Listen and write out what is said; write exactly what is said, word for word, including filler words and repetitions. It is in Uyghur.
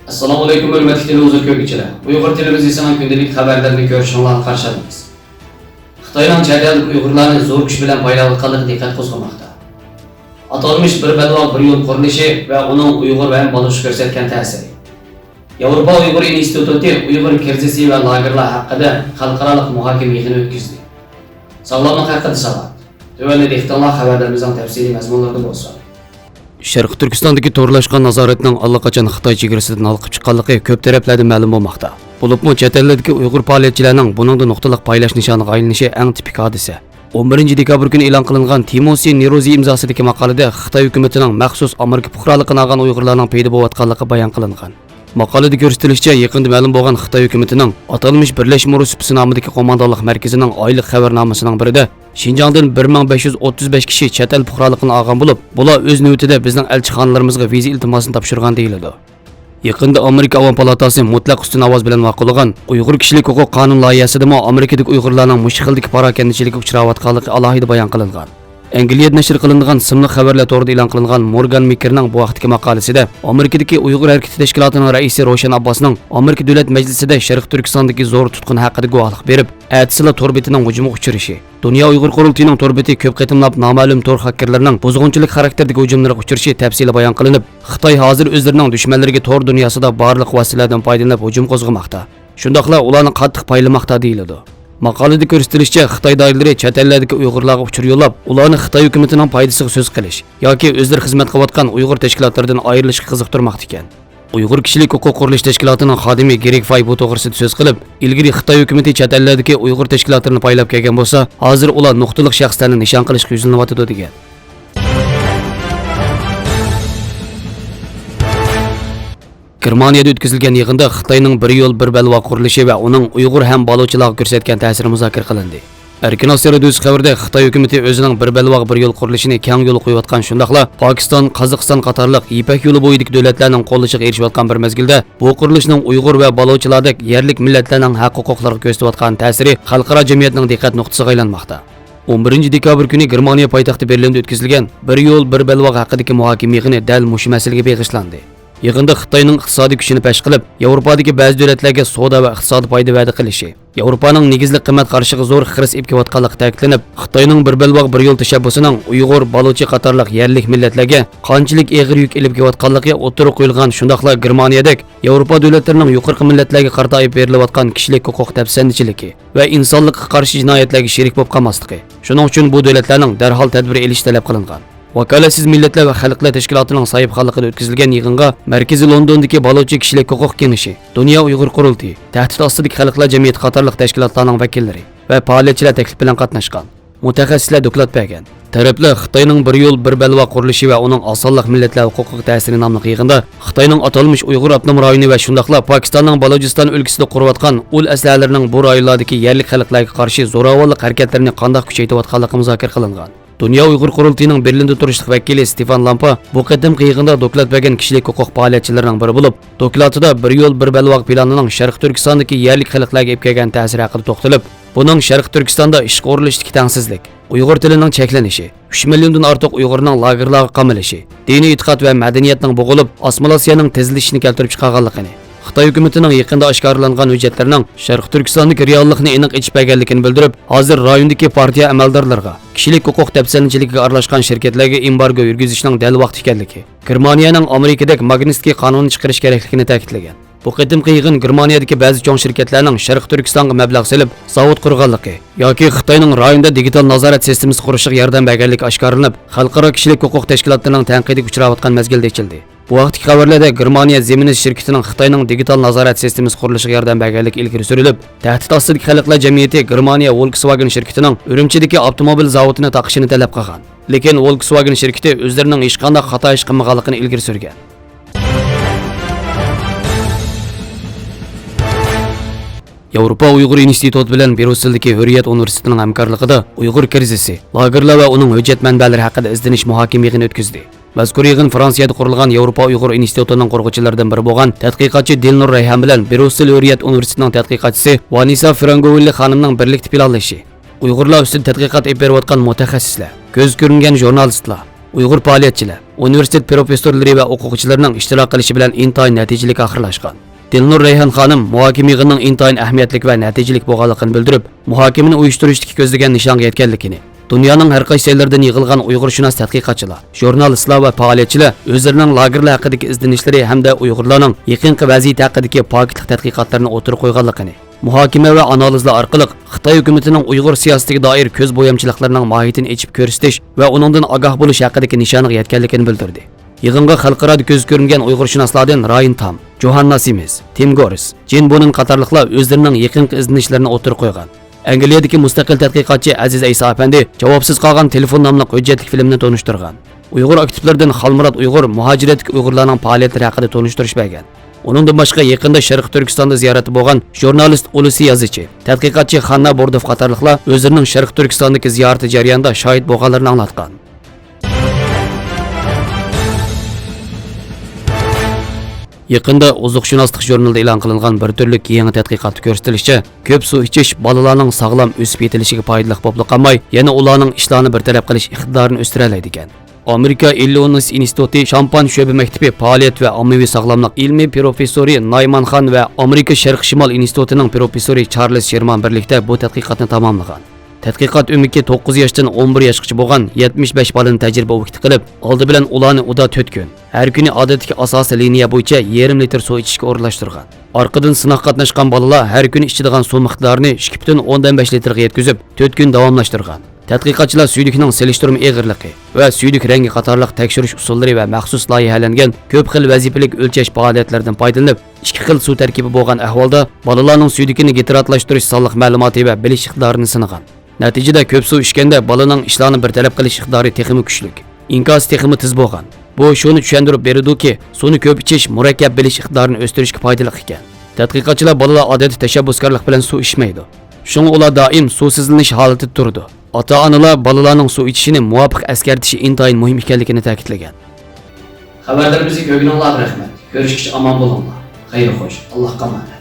ئەسسالامۇئەلەيكۇم، ھۆرمەتلىك تېلېۋىزور كۆرگۈچىلەر! ئۇيغۇر تېلېۋىزىيىسىنىڭ كۈندىلىك خەۋەرلىرىنى كۆرۈشۈڭلارنى قارشى ئالىمىز. خىتاينىڭ چەت ئەلدىكى ئۇيغۇرلارنى زور كۈچ بىلەن پايلاۋاتقانلىقى دىققەت قوزغىماقتا. ئاتالمىش بىر بەلباغ بىر يول قۇرۇلۇشى ۋە ئۇنىڭ ئۇيغۇر ۋە بالۇچقا كۆرسەتكەن تەسىرى. ياۋروپا ئۇيغۇر ئىنستىتۇتى ئۇيغۇر كىرىزىسى ۋە لاگېرلار ھەققىدە خەلقئارالىق مۇھاكىمە يىغىنى ئۆتكۈزدى. ساغلاملىق ھەققىدە ساۋات. تۆۋەندە دىققىتىڭلار خەۋەرلىرىمىزنىڭ تەپسىلىي مەزمۇنلىرىدا بولسۇن. شەرقىي تۈركىستاندىكى تورلاشقان نازارەتنىڭ ئاللىقاچان خىتاي چېگرىسىدىن ھالقىپ چىققانلىقى كۆپ تەرەپلەردىن مەلۇم بولماقتا. بولۇپمۇ چەت ئەللەردىكى ئۇيغۇر پائالىيەتچىلەرنىڭ بۇنىڭدا نۇقتىلىق پايلاش نىشانىغا ئايلىنىشى ئەڭ تىپىك ھادىسە. ئون بىرىنچى دېكابىر كۈنى ئېلان قىلىنغان تىموسى نىروزى ئىمزاسىدىكى ماقالىدە خىتاي ھۆكۈمىتىنىڭ مەخسۇس ئامېرىكا پۇقرالىقىنى ئالغان ئۇيغۇرلارنىڭ پەيدا بولۇۋاتقانلىقى بايان قىلىنغان. ماقالىدە كۆرسىتىلىشىچە، يېقىندا مەلۇم بولغان خىتاي ھۆكۈمىتىنىڭ ئاتالمىش بىرلەشمە رۇسىپىسى نامىدىكى قوماندانلىق مەركىزىنىڭ ئايلىق خەۋەرنامىسىنىڭ بىرىدە، شىنجاڭدىن بىر مىڭ بەش يۈز ئوتتۇز بەش كىشى چەت ئەل پۇقرالىقىنى ئالغان بولۇپ، بۇلار ئۆز نۆۋىتىدە بىزنىڭ ئەلچىخانىلىرىمىزغا ۋىزا ئىلتىماسىنى تاپشۇرغان دېيىلىدۇ. يېقىندا ئامېرىكا ئاۋام پالاتاسى مۇتلەق ئۈستۈن ئاۋاز بىلەن ماقۇللىغان ئۇيغۇر كىشىلىك ھوقۇق قانۇن لايىھەسىدىمۇ ئامېرىكىدىكى ئۇيغۇرلارنىڭ مۇشۇ خىلدىكى پاراكەندىچىلىككە ئۇچراۋاتقانلىقى ئالاھىدە بايان قىلىنغان. ئەنگلىيەدە نەشر قىلىنغان سىملىق خەۋەرلەر تورىدا ئېلان قىلىنغان مورگان مېكېرنىڭ بۇ ھەقتىكى ماقالىسىدە، ئامېرىكىدىكى ئۇيغۇر ھەرىكىتى تەشكىلاتىنىڭ رەئىسى روشەن ئابباسنىڭ ئامېرىكا دۆلەت مەجلىسىدە شەرقىي تۈركىستاندىكى زور تۇتقۇن ھەققىدە گۇۋاھلىق بېرىپ، ئەتىسىلا تور بېتىنىڭ ھۇجۇمىغا ئۇچرىشى، دۇنيا ئۇيغۇر قۇرۇلتىيىنىڭ تور بېتى كۆپ قېتىملاپ نامەلۇم تور خاككېرلىرىنىڭ بۇزغۇنچىلىق خاراكتېرىدىكى ھۇجۇملىرىغا ئۇچرىشى تەپسىلىي بايان قىلىنىپ، خىتاي ھازىر ئۆزلىرىنىڭ دۈشمەنلىرىگە تور دۇنياسىدا بارلىق ۋاسىتىلەردىن پايدىلىنىپ ھۇجۇم قوزغىماقتا. شۇنداقلا ئۇلارنى قاتتىق پايلىماقتا دېيىلىدۇ. ماقالىدە كۆرسىتىلىشىچە، خىتاي دائىرىلىرى چەت ئەللەردىكى ئۇيغۇرلارغا ئۇچۇر يوللاپ، ئۇلارنى خىتاي ھۆكۈمىتىنىڭ پايدىسىغا سۆز قىلىش ياكى ئۆزلىرى خىزمەت قىلىۋاتقان ئۇيغۇر تەشكىلاتلىرىدىن ئايرىلىشقا قىزىقتۇرماقتا ئىكەن. ئۇيغۇر كىشىلىك ھوقۇق قۇرۇلۇش تەشكىلاتىنىڭ خادىمى گېرىك فاي بۇ توغرىسىدا سۆز قىلىپ، ئىلگىرى خىتاي ھۆكۈمىتى چەت ئەللەردىكى ئۇيغۇر تەشكىلاتلىرىنى پايلاپ كەلگەن بولسا، ھازىر ئۇلار نۇقتىلىق شەخسلەرنى نىشان قىلىشقا يۈزلىنىۋاتىدۇ، دېگەن. گېرمانىيەدە ئۆتكۈزۈلگەن يىغىندا خىتاينىڭ بىر يول، بىر بەلباغ قۇرۇلۇشى ۋە ئۇنىڭ ئۇيغۇر ھەم بالۇچىلارغا كۆرسەتكەن تەسىرى مۇزاكىرە قىلىندى. ئەركىن ئاسىيا رادىيوسى خەۋىرىدە خىتاي ھۆكۈمىتى ئۆزىنىڭ بىر بەلباغ، بىر يول قۇرۇلۇشىنى كەڭ يولغا قويۇۋاتقان، شۇنداقلا پاكىستان، قازاقىستان قاتارلىق يىپەك يولى بويىدىكى دۆلەتلەرنىڭ قوللىشىغا ئېرىشىۋاتقان بىر مەزگىلدە، بۇ قۇرۇلۇشنىڭ ئۇيغۇر ۋە بالۇچىلاردەك يەرلىك مىللەتلەرنىڭ ھەق-ھوقۇقلىرىغا كۆرسىتىۋاتقان تەسىرى خەلقئارا جەمئىيەتنىڭ دىققەت نۇقتىسىغا ئايلانماقتا. ئون بىرىنچى دېكابىر كۈنى گېرمانىيە پايتەختى بېرلىندا ئۆتكۈزۈلگەن بىر يول، بىر بەلباغ ھەققىدىكى مۇھاكىمە يىغىنى دەل مۇشۇ مەسىلىگە بېغىشلاندى. يىغىندا خىتاينىڭ ئىقتىسادىي كۈچىنى پەش قىلىپ، ياۋروپادىكى بەزى دۆلەتلەرگە سودا ۋە ئىقتىسادىي پايدا ۋەدە قىلىشى، ياۋروپانىڭ نېگىزلىك قىممەت قارىشىغا زور خىرىس ئېلىپ كېلىۋاتقانلىقى تەكىتلىنىپ، خىتاينىڭ بىر بەلباغ، بىر يول تەشەببۇسىنىڭ ئۇيغۇر، بالۇچى قاتارلىق يەرلىك مىللەتلەرگە قانچىلىك ئېغىر يۈك ئېلىپ كېلىۋاتقانلىقى ئوتتۇرىغا قويۇلغان، شۇنداقلا گېرمانىيەدەك ياۋروپا دۆلەتلىرىنىڭ يۇقىرىقى مىللەتلەرگە قارىتا ئېلىپ بېرىلىۋاتقان كىشىلىك ھوقۇق دەپسەندىچىلىكى ۋە ئىنسانلىققا قارشى جىنايەتلەرگە شېرىك بولۇپ قالماسلىقى، شۇنىڭ ئۈچۈن بۇ دۆلەتلەرنىڭ دەرھال تەدبىر ئېلىشى تەلەپ قىلىنغان. ۋاكالەتسىز مىللەتلەر ۋە خەلقلەر تەشكىلاتىنىڭ ساھىبخانلىقىدا ئۆتكۈزۈلگەن يىغىنغا مەركىزى لوندوندىكى بالۇچى كىشىلىك ھوقۇق كېڭىشى، دۇنيا ئۇيغۇر قۇرۇلتىيى، تەھدىت ئاستىدىكى خەلقلەر جەمئىيىتى قاتارلىق تەشكىلاتلارنىڭ ۋەكىللىرى ۋە پائالىيەتچىلەر تەكلىپ بىلەن قاتناشقان. مۇتەخەسسىسلەر دوكلات بەرگەن. تەرەپلەر خىتاينىڭ بىر يول، بىر بەلباغ قۇرۇلۇشى ۋە ئۇنىڭ ئاز سانلىق مىللەتلەر ھوقۇقىغا تەسىرى ناملىق يىغىندا خىتاينىڭ ئاتالمىش ئۇيغۇر ئاپتونوم رايونى ۋە شۇنداقلا پاكىستاننىڭ بالۇچىستان ئۆلكىسىدە قۇرۇۋاتقان ئۇل ئەسلىھەلىرىنىڭ بۇ رايونلاردىكى يەرلىك خەلقلەرگە قارشى زوراۋانلىق ھەرىكەتلىرىنى قانداق كۈچەيتىۋاتقانلىقى مۇزاكىرە قىلىنغان. دۇنيا ئۇيغۇر قۇرۇلتىيىنىڭ بېرلىندا تۇرۇشلۇق ۋەكىلى ستېفان لامپا بۇ قېتىمقى يىغىندا دوكلات بەرگەن كىشىلىك ھوقۇق پائالىيەتچىلىرىنىڭ بىرى بولۇپ، دوكلاتىدا بىر يول، بىر بەلباغ پىلانىنىڭ شەرقىي تۈركىستاندىكى يەرلىك خەلقلەرگە ئېلىپ كەلگەن تەسىرى ھەققىدە توختىلىپ، بۇنىڭ شەرقىي تۈركىستاندا ئىشقا ئورۇنلىشىشتىكى تەڭسىزلىك، ئۇيغۇر تىلىنىڭ چەكلىنىشى، ئۈچ مىليوندىن ئارتۇق ئۇيغۇرنىڭ لاگېرلارغا قامىلىشى، دىنىي ئېتىقاد ۋە مەدەنىيەتنىڭ بوغۇلۇپ، ئاسسىمىلياتسىيەنىڭ تېزلىشىشىنى كەلتۈرۈپ چىقارغانلىقىنى، خىتاي ھۆكۈمىتىنىڭ يېقىندا ئاشكارىلانغان ھۆججەتلىرىنىڭ شەرقىي تۈركىستاندىكى رېئاللىقنى ئېنىق ئېچىپ بەرگەنلىكىنى بىلدۈرۈپ، ھازىر رايوندىكى پارتىيە ئەمەلدارلىرىغا، كىشىلىك ھوقۇق دەپسەندىچىلىكىگە ئارىلاشقان شىركەتلەرگە ئېمبارگو يۈرگۈزۈشنىڭ دەل ۋاقتى ئىكەنلىكى، گېرمانىيەنىڭ ئامېرىكىدەك ماگنىتسكىي قانۇنىنى چىقىرىش كېرەكلىكىنى تەكىتلىگەن. بۇ قېتىمقى يىغىن گېرمانىيەدىكى بەزى چوڭ شىركەتلەرنىڭ شەرقىي تۈركىستانغا مەبلەغ سېلىپ، زاۋۇت قۇرغانلىقى ياكى خىتاينىڭ رايوندا دىگىتال نازارەت سىستېمىسى قۇرۇشىغا ياردەم بەرگەنلىكى ئاشكارىلىنىپ، خەلقئارا كىشىلىك ھوقۇق تەشكىلاتلىرىنىڭ تەنقىدىگە ئۇچراۋاتقان مەزگىلدە ئېچىلدى. بۇ ھەقتىكى خەۋەرلەردە گېرمانىيە زېمىنىس شىركىتىنىڭ خىتاينىڭ دىگىتال نازارەت سىستېمىسى قۇرۇلۇشىغا ياردەم بەرگەنلىكى ئىلگىرى سۈرۈلۈپ، تەھدىت ئاستىدىكى خەلقلەر جەمئىيىتى گېرمانىيە ۋولكسۋاگېن شىركىتىنىڭ ئۈرۈمچىدىكى ئاپتوموبىل زاۋۇتىنى تاقىشىنى تەلەپ قىلغان. لېكىن ۋولكسۋاگېن شىركىتى ئۆزلىرىنىڭ ھېچقانداق خاتا ئىش قىلمىغانلىقىنى ئىلگىرى سۈرگەن. ياۋروپا ئۇيغۇر ئىنستىتۇتى بىلەن بريۇسسېلدىكى ھۆرىيەت ئۇنىۋېرسىتېتىنىڭ ھەمكارلىقىدا ئۇيغۇر كىرىزىسى، لاگېرلار ۋە ئۇنىڭ ھۆججەت مەنبەلىرى ھەققىدە ئىزدىنىش مۇھاكىمە يىغىنى ئۆتكۈزدى. مەزكۇر يىغىن فرانسىيەدە قۇرۇلغان ياۋروپا ئۇيغۇر ئىنستىتۇتىنىڭ قۇرغۇچىلىرىدىن بىرى بولغان تەتقىقاتچى دىلنۇر رەيھان بىلەن بريۇسسېل ھۆرىيەت ئۇنىۋېرسىتېتىنىڭ تەتقىقاتچىسى ۋانىسا فرانگوۋىللى خانىمنىڭ بىرلىكتە پىلانلىشى، ئۇيغۇرلار ئۈستىدە تەتقىقات ئېلىپ بېرىۋاتقان مۇتەخەسسىسلەر، كۆزى كۆرۈنگەن ژۇرنالىستلار، ئۇيغۇر پائالىيەتچىلەر، ئۇنىۋېرسىتېت پروفېسسورلىرى ۋە ئوقۇغۇچىلىرىنىڭ ئىشتىراك قىلىشى بىلەن ئىنتايىن نەتىجىلىك ئاخىرلاشقان. دىلنۇر رەيھان خانىم مۇھاكىمە يىغىنىنىڭ ئىنتايىن ئەھمىيەتلىك ۋە نەتىجىلىك بولغانلىقىنى بىلدۈرۈپ، مۇھاكىمىنى ئۇيۇشتۇرۇشتىكى كۆزلىگەن نىشانغا يەتكەنلىكىنى، دۇنيانىڭ ھەر قايسى يەرلىرىدىن يىغىلغان ئۇيغۇرشۇناس تەتقىقاتچىلار، ژۇرنالىستلار ۋە پائالىيەتچىلەر ئۆزلىرىنىڭ لاگېرلار ھەققىدىكى ئىزدىنىشلىرى ھەمدە ئۇيغۇرلارنىڭ يېقىنقى ۋەزىيىتى ھەققىدىكى پاكىتلىق تەتقىقاتلىرىنى ئوتتۇرىغا قويغانلىقىنى، مۇھاكىمە ۋە ئانالىزلار ئارقىلىق خىتاي ھۆكۈمىتىنىڭ ئۇيغۇر سىياسىتىگە دائىر كۆز بويامچىلىقلىرىنىڭ ماھىيىتىنى ئېچىپ كۆرسىتىش ۋە ئۇنىڭدىن ئاگاھ بولۇش ھەققىدىكى نىشانىغا يەتكەنلىكىنى بىلدۈردى. يىغىنغا خەلقئارادا كۆزگە كۆرۈنگەن ئۇيغۇرشۇناسلاردىن رايان تام، جوھاننا سىمىس، تىم گورس، جىن بونېن قاتارلىقلار ئۆزلىرىنىڭ يېقىنقى ئىزدىنىشلىرىنى ئوتتۇرىغا قويغان. ئەنگلىيەدىكى مۇستەقىل تەتقىقاتچى ئەزىز ئەيسا ئەپەندى جاۋابسىز قالغان تېلېفون ناملىق ھۆججەتلىك فىلىمنى تونۇشتۇرغان. ئۇيغۇر ئاكتىپلىرىدىن خالمۇرات ئۇيغۇر مۇھاجىرەتتىكى ئۇيغۇرلارنىڭ پائالىيەتلىرى ھەققىدە تونۇشتۇرۇش بەرگەن. ئۇنىڭدىن باشقا، يېقىندا شەرقىي تۈركىستاندا زىيارەتتە بولغان ژۇرنالىست ئۇلۇسى يازىچى، تەتقىقاتچى خاننا بوردوف قاتارلىقلار ئۆزلىرىنىڭ شەرقىي تۈركىستاندىكى زىيارىتى جەريانىدا شاھىت بولغانلىرىنى ئاڭلاتقان. يېقىندا ئوزۇقشۇناسلىق ژۇرنىلىدا ئېلان قىلىنغان بىر تۈرلۈك يېڭى تەتقىقاتتا كۆرسىتىلىشىچە، كۆپ سۇ ئىچىش بالىلارنىڭ ساغلام ئۆسۈپ يېتىلىشىگە پايدىلىق بولۇپلا قالماي، يەنە ئۇلارنىڭ ئىشلارنى بىر تەرەپ قىلىش ئىقتىدارىنى ئۆستۈرەلەيدىكەن. ئامېرىكا ئىللىنويس ئىنستىتۇتى شامپان شۆبە مەكتىپى پائالىيەت ۋە ئاممىۋى ساغلاملىق ئىلمىي پروفېسسورى نايمان خان ۋە ئامېرىكا شەرقىي شىمال ئىنستىتۇتىنىڭ پروفېسسورى چارلىز شېرمان بىرلىكتە بۇ تەتقىقاتنى تاماملىغان. تەتقىقات ئۆمىكى توققۇز ياشتىن ئون بىر ياشقىچە بولغان يەتمىش بەش بالىنى تەجرىبە ئوبيېكتى قىلىپ، ئالدى بىلەن ئۇلارنى ئۇدا تۆت كۈن، ھەر كۈنى ئادەتتىكى ئاساسىي لىنىيە بويىچە يېرىم لىتىر سۇ ئىچىشكە ئورۇنلاشتۇرغان. ئارقىدىن سىناققا قاتناشقان بالىلار ھەر كۈنى ئىچىدىغان سۇ مىقدارىنى ئىككى پۈتۈن ئوندىن بەش لىتىرغا يەتكۈزۈپ، تۆت كۈن داۋاملاشتۇرغان. تەتقىقاتچىلار سۈيدۈكنىڭ سېلىشتۇرما ئېغىرلىقى ۋە سۈيدۈك رەڭگى قاتارلىق تەكشۈرۈش ئۇسۇللىرى ۋە مەخسۇس لايىھەلەنگەن كۆپ خىل ۋەزىپىلىك ئۆلچەش پائالىيەتلىرىدىن پايدىلىنىپ، ئىككى خىل سۇ تەركىبى بولغان ئەھۋالدا بالىلارنىڭ سۈيدۈكىنى گىتراتلاشتۇرۇش سانلىق مەلۇماتى ۋە بىلىش ئىقتىدارىنى سىنىغان. نەتىجىدە، كۆپ سۇ ئىچكەندە بالىنىڭ ئىشلارنى بىر تەرەپ قىلىش ئىقتىدارى تېخىمۇ كۈچلۈك، ئىنكاسى تېخىمۇ تېز بولغان. بۇ شۇنى چۈشەندۈرۈپ بېرىدۇكى، سۇنى كۆپ ئىچىش مۇرەككەپ بىلىش ئىقتىدارىنى ئۆستۈرۈشكە پايدىلىق ئىكەن. تەتقىقاتچىلار بالىلار ئادەتتە تەشەببۇسكارلىق بىلەن سۇ ئىچمەيدۇ. شۇڭا ئۇلار دائىم سۇسىزلىنىش ھالىتىدە تۇرىدۇ. ئاتا-ئانىلار بالىلارنىڭ سۇ ئىچىشىنى مۇۋاپىق ئەسكەرتىشى ئىنتايىن مۇھىم ئىكەنلىكىنى تەكىتلىگەن. خەۋەرلىرىمىزنى كۆرگىنىڭلارغا رەھمەت. كۆرۈشكىچە ئامان بولۇڭلار. خەير خوش. ئاللاھقا ئامانەت.